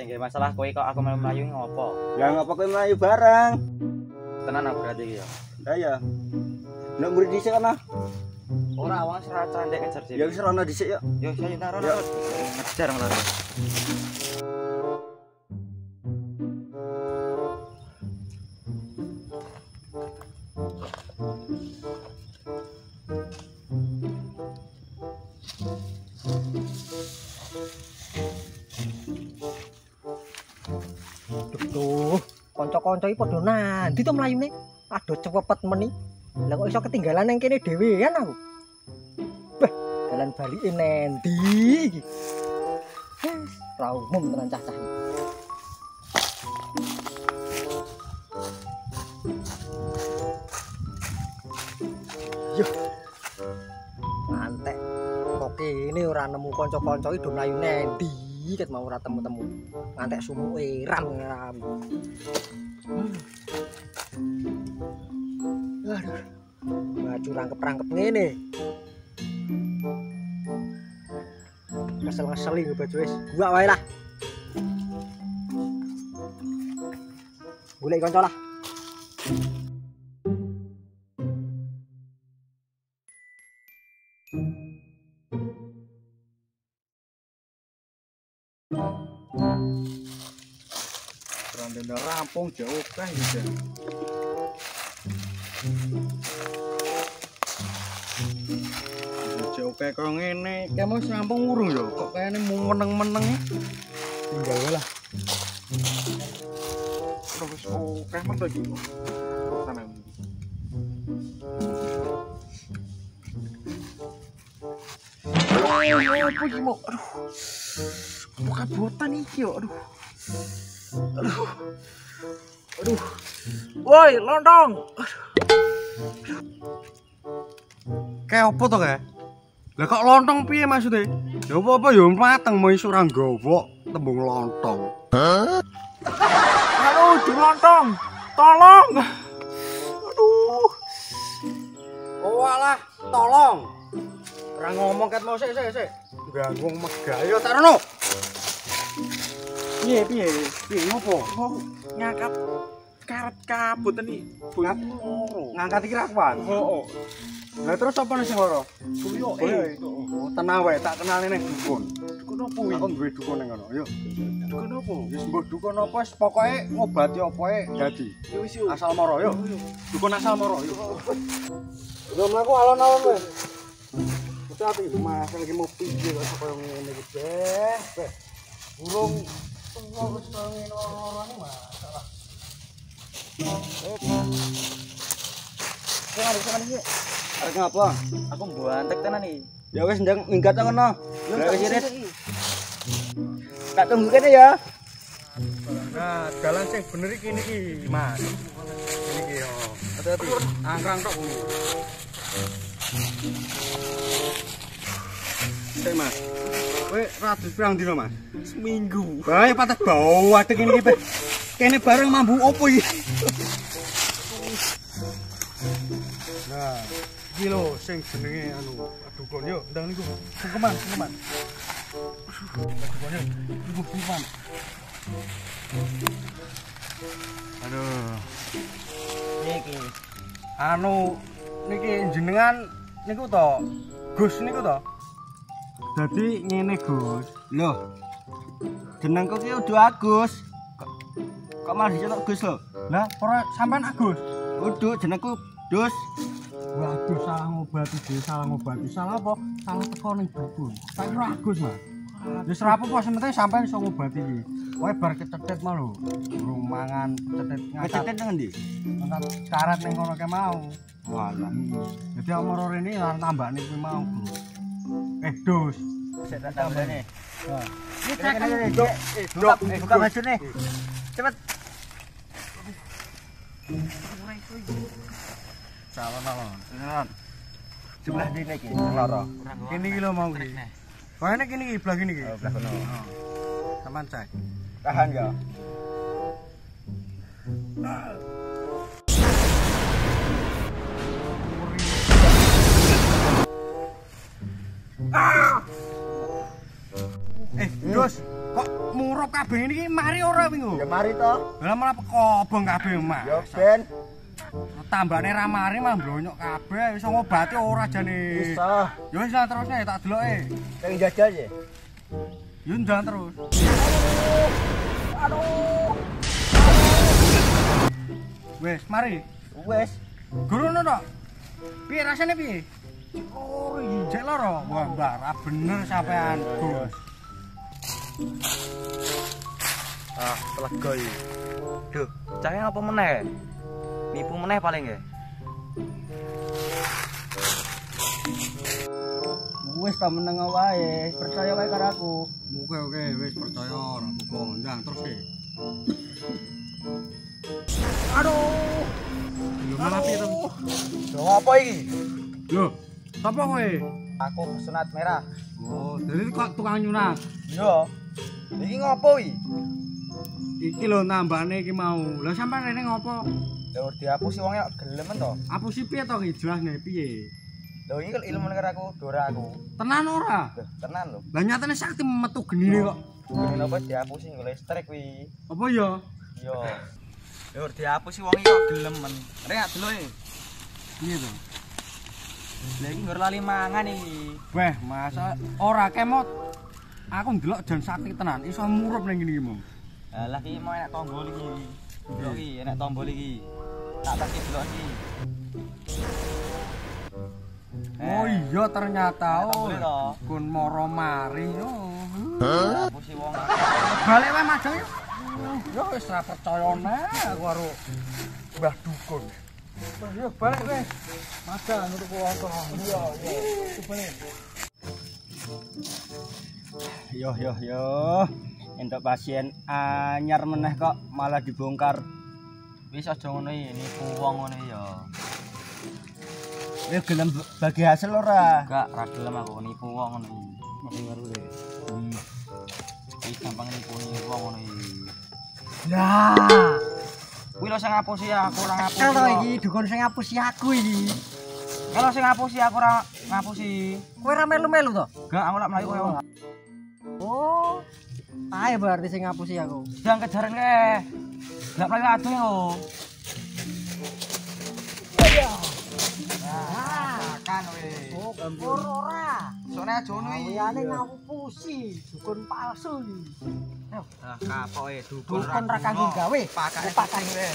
Sing gawe masalah kowe kok aku melu mlayu ngopo? Lah ngopo kowe mlayu bareng? Tenan aku berarti iki ya. Lah ya. Nek mburi dhisik ana. Ora wong ora candek ngejar dhewe. Ya wis rono dhisik yo. Yo saya nang rono. Ngejar malah. Duh, kanca-kanca iki padha nandi to mlayune? Aduh cepet meni. Lah kok iso ketinggalan nang kene dhewean aku. Beh, dalan balike nendi iki? Wes, ra umum tenan cah-cah iki. Yo. Mantek. Kok kene ora nemu kanca-kanca iki do mlayu nendi? Ket mau ora temu-temu. Ngantek sumuke ram-ram. Aduh. Baju rangkep-rangkep ngene. Kesel-keseli baju wis. Gua wae lah. Golek kanca lah. Randene rampung jauh akeh iki. Jauh akeh kaya ngene, ki wis rampung urung ya? Kok kayane meneng-meneng. Tinggal wae lah. Terus akeh men to iki. Tenan. Apa iki mau? Aduh. Buka botan iki yo, aduh. Aduh. Aduh. Woi, lontong. Aduh. Kayak opo to kae? Lah kok lontong piye maksude? Ya apa-apa ya mateng mau iso ora nggawa tembung lontong. Hah? Halo, di lontong. Tolong. Aduh. Oh alah, tolong. Ora ngomong ket mau sik sik sik. Ganggu wong megah yo tak rono. Piye piye? Piye ngopo? Oh, ngangkat karet kabut ini. Loro. Ngangkat iki ra kuat. Heeh. Lah terus apa sing loro? Boyoke. Oh, tenang wae, tak kenalne ning dukun. Dukun opo kuwi? Aku duwe dukun ning kono. Yo. Dukun opo? Wis mbok dukun apa wis pokoke ngobati apa ae dadi. Ya wis yo. Asal moro yo. Dukun asal moro yo. Yo mlaku alon-alon wae. Hati-hati Mas, lagi mau piye kok kaya ngene iki, Beh. Beh. Burung tuwa wis kaya ngene loro-lorone masalah. Sing arep sing iki. Arep ngapa? Aku mbuantek tenan iki. Ya wis ndang minggat ngono. Ya wis irit. Tak tunggu kene ya. Nah, dalan sing bener iki niki, Mas. Ini iki yo. Hati-hati. Angkrang tok kuwi. Sik, Mas. Kowe radus pirang dina, Mas? Seminggu. Bae patah bau adek ngene iki, Beh. Kene bareng mambu opo iki? Nah, iki lho sing jenenge anu dukun yo, ndang niku. Sungkeman, sungkeman. Dukun yo, niku sungkeman. Aduh. Niki. Anu niki jenengan niku to, Gus niku to. Dadi ngene Gus. Loh. Jenengku ki udu Agus. Kok malah diceluk Gus lho? Lah, ora sampean Agus. Udu jenengku Dus. Waduh, salah ngobati dhewe, salah ngobati. Salah apa? Salah teko ning dukun. Tak kira Agus, Mas. Wis ora apa-apa, sing penting sampean iso ngobati iki. Kowe bar kecetet mau lho. Durung mangan kecetet ngangkat. Kecetet nang endi? Ngangkat karet ning kono kae mau. Walah. Dadi omoro rene arep tambakne kuwi mau, Bro. Dus. Sik tak tambahne. Nah. Iki cek dok. Buka bajune. Cepet. Calon-calon. Sebelah dene iki, loro. Kene iki lho mau iki. Kene kene iki belah kene iki. Oh, belah kono. Sampean cek. Tahan ya. Dus, kok murup kabeh? kabeh ngene iki mari ora wingi? Ya mari to. Lah malah kobong kabeh, Mas. Ya ben. Tambane ra mari malah blonyok kabeh, iso ngobati ora jane. Iso. Ya wis lah terusne tak deloke. Sing jajal ya. Yo ndang terus. Aduh. Wis, mari. Wis. Guru ngono tok. Piye rasane piye? Loro iki. Jek loro. Wah, Mbah, ra bener sampean, Gus. Ah, telega iki. Duh, cahe apa meneh? Nipu meneh paling nggih. Wis ta meneng wae, percaya wae karo aku. Oke, oke, wis percaya ora apa-apa, ndang terus e. Aduh. Lho malah piye to? Lho apa iki? Lho, sapa kowe? Aku sunat merah. Oh, dadi kok tukang nyunat. Iya. Iki ngopo iki? Iki lho nambane iki mau. Lah sampean rene ngopo? Lho dihapusi wonge kok gelemen to. Hapusi piye to iki jelasne piye? Lho iki ilmu karo aku, dora aku. Tenan ora? Lho, tenan lho. Lah nyatane sakti metu genine kok. Genine apa dihapusi nggo listrik kuwi. Apa ya? Iya. Lho dihapusi wonge kok gelemen. Rek gak deloke. Piye to? Lah iki nggo lali mangan iki. Weh, masa ora kemot. Aku ndelok jan sakti tenan, iso murup ning ngene iki mau. Lah iki mau enak tombol iki. Delok iki, enak tombol iki. Tak pasti delok iki. Oh iya ternyata oh. Kun moro mari yo. Hapusi wong. Balik wae madang yo. Yo wis ora percaya neh aku karo Mbah Dukun. Wah, yo balik wis. Madang nutup wong. Iya, iya. Balik. Yo yo yo. Entuk pasien anyar meneh kok malah dibongkar. Wis aja ngono iki, nipu wong ngono ya. Wis gelem bagi hasil ora? Enggak, ra gelem aku nipu wong ngono iki. Mari karo e. Iki gampang nipu wong ngono iki. Lah, Kuwi lho sing ngapusi aku ora ngapusi. Tekel to iki dukun sing ngapusi aku iki. Kalau sing ngapusi aku ora ngapusi. Kowe ora melu-melu to? Enggak, aku lak mlayu kowe. Oh. Ae berarti sing ngapusi aku. Jangan kejaran kae. Enggak mlayu adoh yo. Ah, Makan we. oh, ora. Sone aja ngono iki. Liyane ngapusi, dukun palsu iki. Ah, kapok e dukun Dukun ra kanggo gawe, Pakane pakane. kucing we.